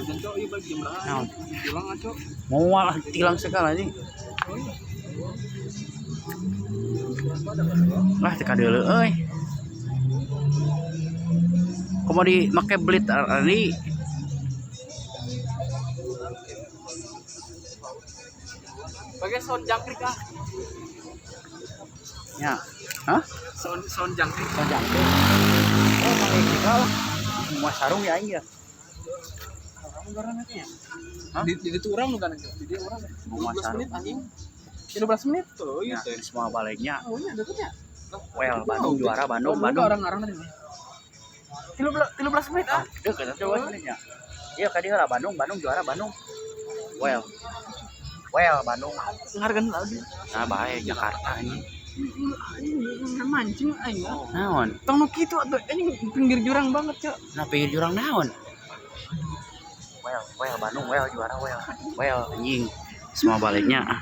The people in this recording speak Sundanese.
Hujan cok, ieu balik jam berapa? Naon? Tilang ah cok. Moal tilang segala anjing. Lah teu kadeuleu euy. Komo di make belit ari. Pakai sound jangkrik ah. Nya. Hah? Sound sound jangkrik. Sound jangkrik. Oh, make kita lah. Semua sarung ya aing ya. Hah? Di itu orang nu kan di dia orang. Semua 12 sarung. Menit anjing. 13 menit tuh Ya, iya teh. semua baliknya. Oh iya deketnya. Well, Bandung juara Bandung, Bandung. Orang ngarang tadi. 13 menit ah. Deket atuh we nya. Iya ka dieu lah Bandung, Bandung juara Bandung. Well. Well, Bandung. Ngargan lagi. Nah, bae Jakarta anjing. Anjing mancing aing. Naon? Tong nu kitu atuh anjing pinggir jurang banget, Cok. Nah, pinggir jurang naon? Well, well Bandung, well juara well. Well anjing. Semua baliknya ah.